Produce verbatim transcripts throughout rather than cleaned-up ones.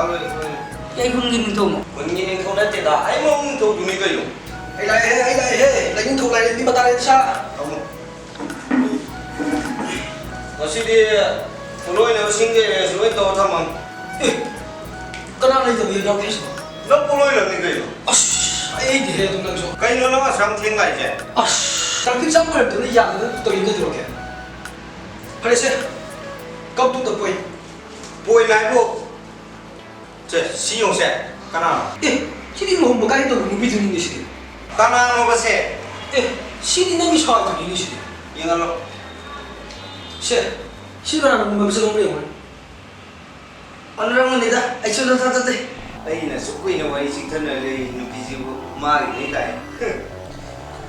ꯍꯣꯏ, ꯍꯣꯏ꯫ ꯑꯩ ꯈꯨꯟꯒꯤ ꯅꯤꯡꯊꯧꯅꯣ? ꯈꯨꯟꯒꯤ ꯅꯤꯡꯊꯧ ꯅꯠꯇꯦꯗ, ꯑꯩ ꯃꯑꯣꯡ ꯅꯤꯡꯊꯧꯗꯨꯅꯤ ꯀꯩꯅꯣ꯫ ꯑꯩ ꯂꯥꯛꯑꯦꯍꯦ, ꯑꯩ ꯂꯥꯛꯑꯦꯍꯦ, ꯂꯥꯏꯅꯤꯡꯊꯧ ꯂꯥꯏꯔꯦꯝꯕꯤ ꯃꯇꯥ ꯂꯩ ꯁꯥ꯫ ꯊꯝꯃꯣ꯫ ꯉꯁꯤꯗꯤ ꯄꯣꯠꯂꯣꯏꯅꯕꯁꯤꯡꯒꯤ arrange ꯂꯣꯏ ꯇꯧꯔ ꯊꯝꯃꯝ꯫ ꯑꯦ, ꯀꯅꯥ ꯂꯩꯇꯕ ꯌꯦꯟꯖꯥꯡ ꯄꯤꯔꯤꯁꯤꯕꯣ? ꯅꯪ ꯄꯣꯠꯂꯣꯏꯅꯕꯅꯤ ꯀꯩꯅꯣ꯫ ꯑꯁ, ꯑꯩ ꯍꯩꯇꯦꯍꯦ ꯑꯗꯨ ꯅꯪꯁꯨ꯫ ꯀꯩꯅꯣ ꯅꯪ ꯑꯁꯨꯛ ꯌꯥꯝ ꯊꯦꯡ ꯂꯥꯛꯏꯁꯦ? ꯑꯁ, traffic jam ꯑꯣꯏꯔꯝꯗꯅ ꯌꯥꯗꯗꯅ ꯇꯧꯔꯤꯅꯤ ꯀꯩꯗꯧꯔꯒꯦ? ꯐꯔꯦꯁꯦ, cup two the point. Point ꯍꯥꯏꯕꯨ? ꯁꯦ, ꯁꯤ ꯌꯦꯡꯉꯨꯁꯦ꯫ ꯀꯅꯥꯅꯣ? ꯑꯦ, ꯁꯤꯗꯤ ꯂꯨꯍꯣꯡꯕ ꯀꯥꯏ ꯇꯧꯕ ꯅꯨꯄꯤꯗꯨꯅꯤꯅꯦ ꯁꯤꯗꯤ꯫ ꯀꯅꯥꯅꯣꯕ ꯁꯦ? ꯑꯦ, ꯁꯤꯗꯤ ꯅꯪꯒꯤ ꯁꯥꯏꯗꯨꯅꯤꯅꯦ ꯁꯤꯗꯤ꯫ ꯌꯦꯡꯍꯜꯂꯣ꯫ ꯁꯦ, ꯁꯤ ꯀꯅꯥꯅꯣ ꯃꯁꯛ ꯈꯪꯕ꯭ꯔꯥ ꯌꯦꯡꯉꯨꯅꯦ꯫ ꯑꯣꯅꯔꯝꯒꯅꯤꯗ, ꯑꯩꯁꯨ ꯅꯊꯥ ꯊꯥꯖꯗꯦ꯫ ꯑꯩꯅ ꯑꯁꯨꯛ ꯀꯨꯏꯅ ꯋꯥꯔꯤ ꯆꯤꯛꯊꯅ ꯂꯩ ꯅꯨꯄꯤꯁꯤꯕꯨ ꯃꯥꯒꯤꯅꯤ ꯀꯥꯏ꯫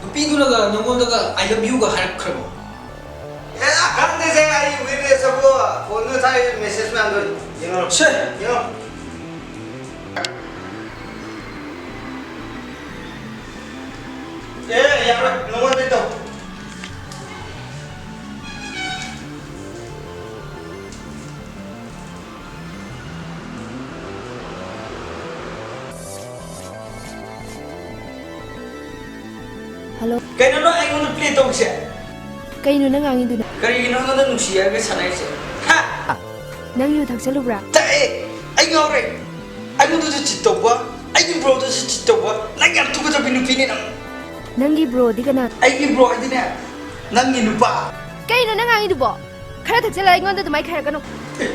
ꯅꯨꯄꯤꯗꯨꯅꯒ ꯅꯪꯉꯣꯟꯗꯒ "I love you"ꯒ ꯍꯥꯏꯔꯛꯈ꯭ꯔꯕꯣ? ꯑꯦ, ꯈꯪꯗꯦꯁꯦ, ꯑꯩ witness ꯑꯕꯨ ꯐꯣꯟꯗ ꯊꯥꯔꯛꯏ message ꯃꯌꯥꯝꯗꯣ ꯌꯦꯡꯉꯣ꯫ ꯁꯦ꯫ ꯌꯦꯡꯉꯣ꯫ ꯑꯦ, ꯌꯥꯔꯣꯏ, ꯅꯉꯣꯟꯗꯩ ꯇꯧ꯫ ꯍꯜꯂꯣ꯫ ꯀꯩꯅꯣ ꯅꯪ ꯑꯩꯉꯣꯟꯗ play ꯇꯧꯔꯤꯁꯦ? ꯀꯩꯅꯣ ꯅꯪ ꯉꯥꯡꯉꯤꯗꯨꯅ? ꯀꯔꯤꯒꯤꯅꯣ ꯑꯩꯉꯣꯟꯗ ꯅꯨꯡꯁꯤ ꯍꯥꯏꯔꯒ ꯁꯥꯟꯅꯔꯤꯁꯦ? ꯍꯥ? ꯅꯪ ꯌꯨ ꯊꯛꯆꯜꯂꯨꯕ꯭ꯔꯥ? ꯊꯛꯑꯦ! ꯑꯩ ꯉꯥꯎꯔꯦ! ꯑꯩꯉꯣꯟꯗꯁꯨ cheat ꯇꯧꯕ, ꯑꯩꯒꯤ broꯗꯁꯨ cheat ꯇꯧꯕ, ꯅꯪ ꯌꯥꯝ ꯇꯨꯀꯠꯆꯕꯤ ꯅꯨꯄꯤꯅꯤ ꯅꯪ! ꯅꯪꯒꯤ broꯗꯤ ꯀꯅꯥ? ꯑꯩꯒꯤ bro ꯍꯥꯏꯗꯤꯅꯦ, ꯅꯪꯒꯤ ꯅꯨꯄꯥ! ꯀꯩꯅꯣ ꯅꯪ ꯉꯥꯡꯉꯤꯗꯨꯕꯣ? ꯈꯔ ꯊꯛꯆꯜꯂ ꯑꯩꯉꯣꯟꯗ ꯑꯗꯨꯃꯥꯏ ꯈꯥꯏꯔꯛꯀꯅꯨ꯫ ꯑꯦ,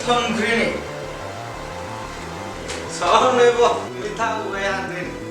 ꯊꯝꯈ꯭ꯔꯦꯅꯦ꯫ ꯁꯥꯎꯔꯅꯨ ꯏꯕꯣ, ꯃꯤꯠ ꯊꯥꯡ ꯎꯕ ꯌꯥꯗ꯭ꯔꯦꯅꯦ꯫